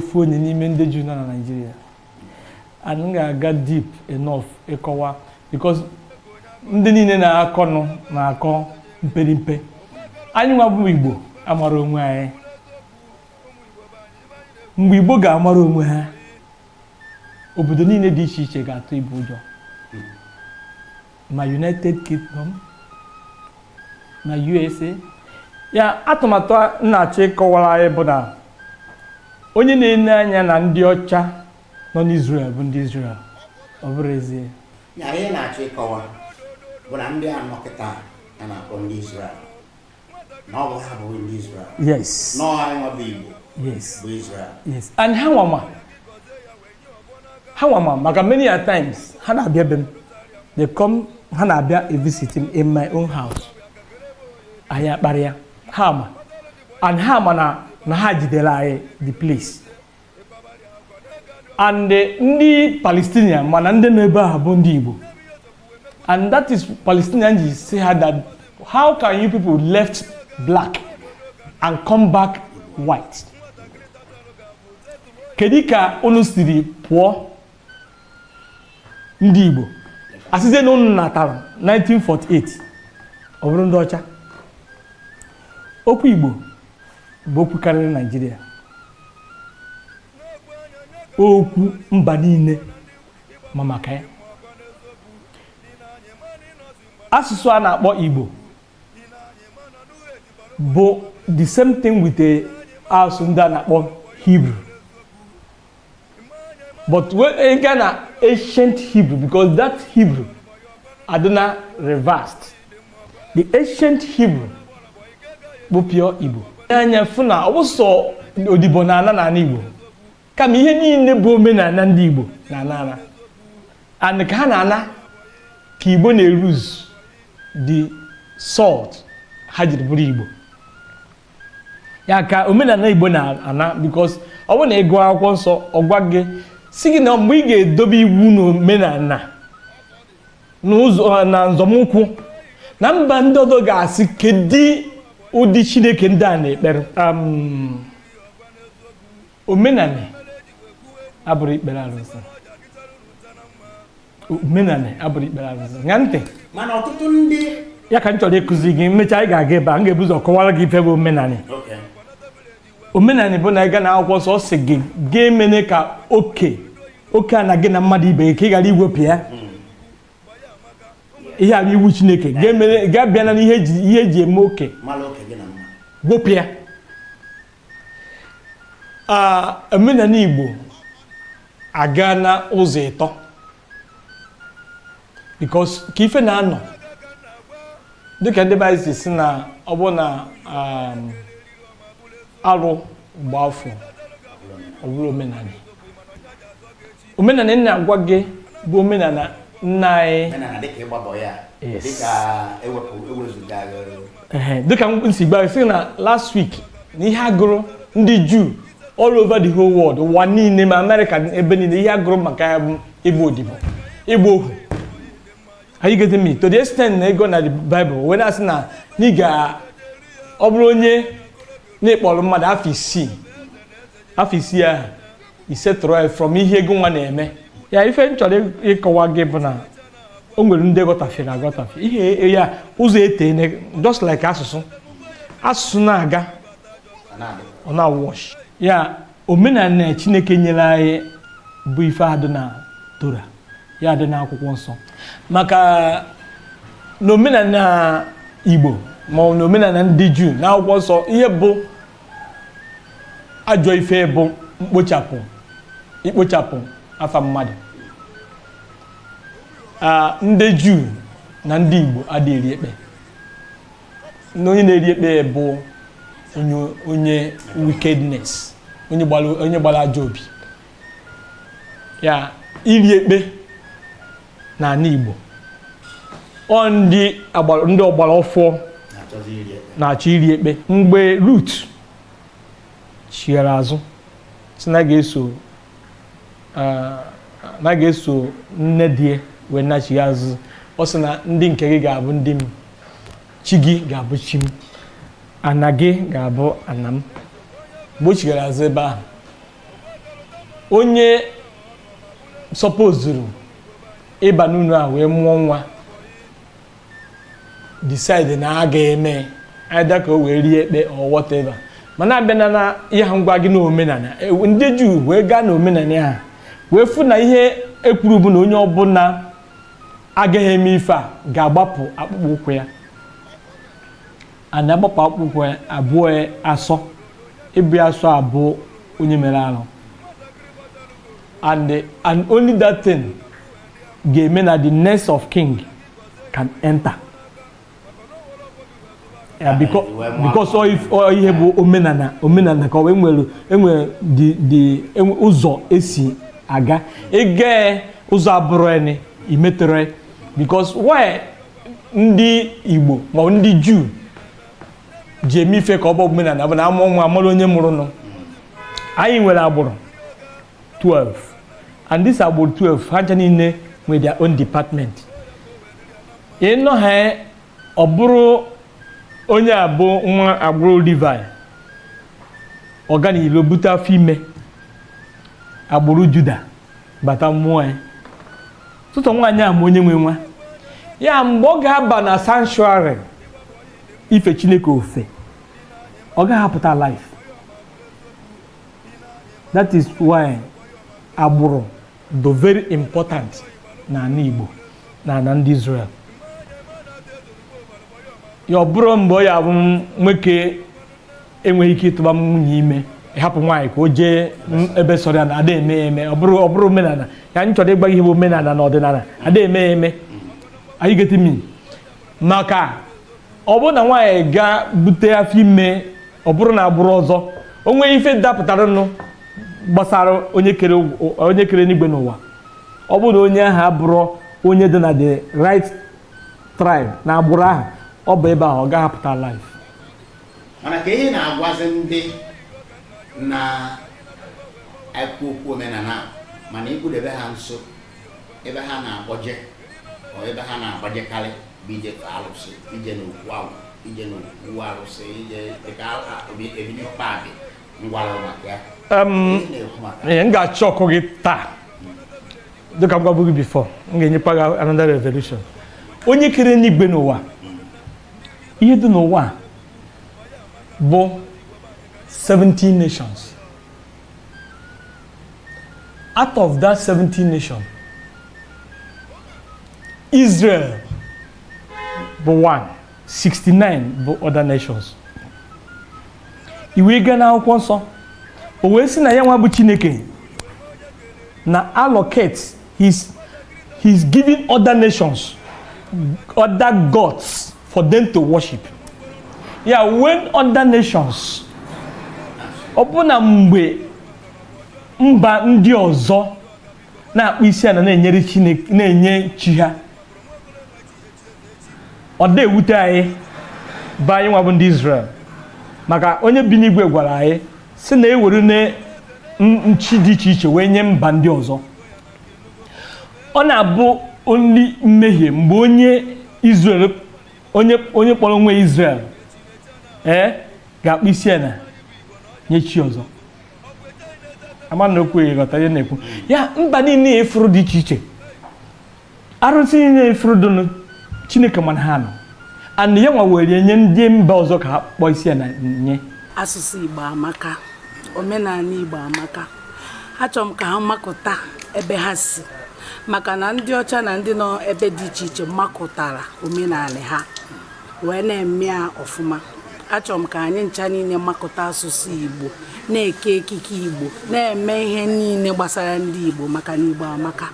Ofu onye n'ime ndị Juu nọ na Naịjirịa, and m ga-aga deep enough ịkọwa, because ndị niile na-akọnụ na-akọ mperimpe. Anyị nwa bụ Igbo amara onwe anyị. Mgbe Igbo ga-amara onwe ha, obodo niile dị iche iche ga-atụ Igbo ụjọ, ma United Kingdom, ma USA. Ya atụmatụ m na-achọ ịkọwara anyị bụ na onye na-ene anya na ndị ọcha nọ n'Israel bụ ndị Israel, ọ bụrụ ezie. Ya ihe na-achọ ịkọwa bụ na ndị anọ kịta a na-akpọ ndị Israel, na ọ bụ ha bụ ndị Israel? Yes. Nọọ anyị nwa bụ Igbo bụ Israel? Yes, and ha nwama maka many a times ha na-abịa be m. They come, ha na-abịa a visit m in my own house. Anyị akparịa ha ma, and ha ma na ha jidere anyị the place. And ndị Palestinian mana ndị nọ ebe ahụ bụ ndị Igbo, and that is Palestinian ji say ha that how can you people left black and come back white? Kedu ka unu siri pụọ ndị Igbo, asịzie na unu natara 1948, ọ bụrụ ndị ọcha? Okwu Igbo bụ okwu karịrị Naijiria, okwu mba niile ma maka ya. Asụsụ a na-akpọ Igbo bụ the same thing with the asụsụ ndị a na-akpọ Hebrew, but when ị gaa na ancient Hebrew, because that Hebrew adịna reversed, the ancient Hebrew bụ pure Igbo. Anya fụ na ọ bụ sọ odibo na-ana n'ala Igbo, kama ihe niile bụ omenala ndị Igbo na-ana ana, and ka ha na-ana ka Igbo na-eruse the salt ha jiri bụrụ Igbo. Ya ka omenala Igbo na-ana, because ọ bụrụ na ị gụọ akwụkwọ nsọ, ọ gwa gị si gị na mgbe ị ga-edobe iwu na omenala n'ụzọ na nzọmụkwụ na mba ndị ọzọ ga-asị, kedu ụdị Chineke ndị a na-ekpere? Omenala abụrụ ikpere arụsị. Omenala abụrụ ikpere arụsị. Ṅaa ntị. Mana ọtụtụ ndị Ya ka m chọrọ ịkụzi gị. Mechaa, anyị ga-aga ebe a. M ga-ebu ụzọ kọwara gị ife bụ omenala. Omenala bụ na ị ga na akwụkwọ nsọ, ọ sị gị ga-emene ka oke oke a na gị na mmadụ ibe gị, ka ị ghara iwepụ ya. Ihe a bụ iwu Chineke. Ga-emene ga-abịa na ihe eji eme oke. Mara oke gị na mmadụ. Wepụ ya. Aa, omenala Igbo aga na ụzọ ịtọ, because ka ife na-anọ dịka ndị be anyị si si na ọ bụ na arụ gba afọ, ọ bụrụ omenala. Omenala m na-agwa gị bụ omenala nna anyị. Omenala dịka ịgbabọ ya? Yes. Dịka ewepụ ewezuga? Ehe, dịka m si gba sị na last week na ihe agụrụ ndị Juu all over the whole world, ụwa niile, ma Amerịka, ebe niile, ihe agụrụ maka ya bụ ịgba odibo, ịgba ohu. Are you getting me? To the extent na ego na the Bible wee na-asị na ị ga ọ bụrụ onye na-ekpọrọ mmadụ afọ 6, afọ 6 ahụ isetụrụ ya from ihe ego nwa na-eme ya. Ife m chọrọ ịkọwa gị bụ na o nwere ndị ghọtafere aghọtafe ihe ya ụzọ etene, just like asụsụ na-aga, ọ na-wash ya. Omenala Chineke nyere anyị bụ ife adị na Torah, ya dị n'akwụkwọ nsọ, maka na omenala Igbo ma ọ bụ na omenala ndị Juu n'akwụkwọ nsọ, ihe bụ ajọ ife bụ mkpochapụ, ikpochapụ afa mmadụ. Ndị Juu na ndị Igbo adịghị eri ekpe, na onye na-eri ekpe bụ onye wickedness, onye gbara ajọ obi. Ya iri ekpe n'ala Igbo, ọ ndị ọgbara ọfụọ na-achọzi iri ekpe. Na-achọ iri ekpe. Mgbe Rut chighara azụ si na ga-eso nne di ya wee nachigha azụ, ọ sị na ndị nke gị ga-abụ ndị m, chi gị ga-abụ chi m, ana gị ga-abụ ana m. Mgbe o chighara azụ ebe ahụ, Onye supposezuru ịba n'ụlọ a wee mụọ nwa decide na a ga-eme either ka o wee rie ekpe or whatever, mana abịa na ihe ha ngwa gị n'omenala, ndị Juu wee gaa n'omenala ha wee fụ na ihe ekwuru bụ na onye ọbụla agaghị eme ife a ga-agbapụ akpụkpọ ụkwụ ya. A na-agbapụ akpụkpọ ụkwụ ya abụọ asọ ịbụ asọ abụọ onye mere arụ, and only that thing ga-eme na the next of king can enter. Yeah, because ọ ihe bụ omenala ka ọ enwere the ụzọ esi aga ịga ụzọ abụrụ eni imetere, because why ndị Igbo ma ọ ndị Juu ji eme ife ka ọ bụ omenala bụ na amụọ nwa, amara onye mụrụ nụ. Anyị nwere agbụrụ 12, and this agbụrụ 12 ha ncha niile nwere their own department. Ịnọ ha, ọ bụrụ onye a bụ nwa agbụrụ Levi, ọganilo bute afọ ime agbụrụ Juda bata mmụọ ya tụtụ nwaanyị a ma onye nwe nwa ya. Mgbe ọ ga-aba na sanctuary ife Chineke ofe, ọ gaghị apụta life. That is why agbụrụ dị very important n'ala Igbo na na ndị Israel. Ya ọ bụrụ mgbe ọ ya abụ nwoke enweghị ike ịtụba nwunye ime, ịhapụ nwaanyị ka o jee ebe sọrọ ya na ada eme ya eme. Ọ bụrụ omenala ya anyị chọrọ ịgba ihe bụ omenala na ọdịnala, ada eme ya eme. Are you getting me? Maka ọ bụrụ na nwaanyị gaa bute afọ ime, ọ bụrụ na agbụrụ ọzọ, o nwee ife dapụtara nụ gbasara onye kere n'igwe n'ụwa, ọ bụrụ na onye ahụ abụrụ onye dị na the right tribe na agbụrụ ahụ, ọ bụ ebe ahụ ọ gaghị apụta life. Mana ka ihe na-agwazi ndị na-ekwu okwu omenala a, mana ikwudebe ha nso ebe ha na-akpọje ọ ebe ha na-agbajekarị bụ ije fe alụsị, ije n'okwu agwụ, ije n'okwu alụsị, ije dịka ebinye ụkpabi ngwara maka ya. Ihe na-ekwu maka Ee, m ga-achọ ọkụ gị taa dịka m gwabụ gị before, m ga-enyekwa gị another revelation. Onye kere n'igwe n'ụwa, ihe dị n'ụwa a bụ 17 nations. Out of that 17 nations, Israel bụ 1, 69 bụ other nations. I wee gaa n'akwụkwọ nsọ, o wee sị na ya nwa bụ Chineke na allocate he's giving other nations other gods for them to worship. Yeah, when other nations, ọ bụ na mgbe mba ndị ọzọ na-akpụ isi ala na-enyere Chineke, na-enye chi ha, ọ dị ewute anyị bụ anyị nwa bụ ndị Israel, maka onye bi n'igwe gwara anyị si na ewere ne nchi dị iche iche wee nye mba ndị ọzọ. Ọ na-abụ only mmehie mgbe onye Israel, onye kpọrọ onwe Israel, ee, ga-akpụ isi ala nye chi ọzọ. Ama na okwu ghọta ihe na-ekwu ya. Mba niile efuru dị iche iche, arụsị niile efuru dụnụ, Chineke mana ha nọ and ya nwa were nye ndị mba ọzọ ka ha kpọọ isi ala nye. Asụsụ Igbo amaka, omenala Igbo amaka. Achọrọ m ka ha makụta ebe ha si, maka na ndị ọcha na ndị nọ ebe dị iche iche makụtara omenala ha wee na-eme ya ọfụma. Achọrọ m ka anyị ncha niile makụta asụsụ Igbo, na-eke ekike Igbo, na-eme ihe niile gbasara ndị Igbo, maka na Igbo amaka.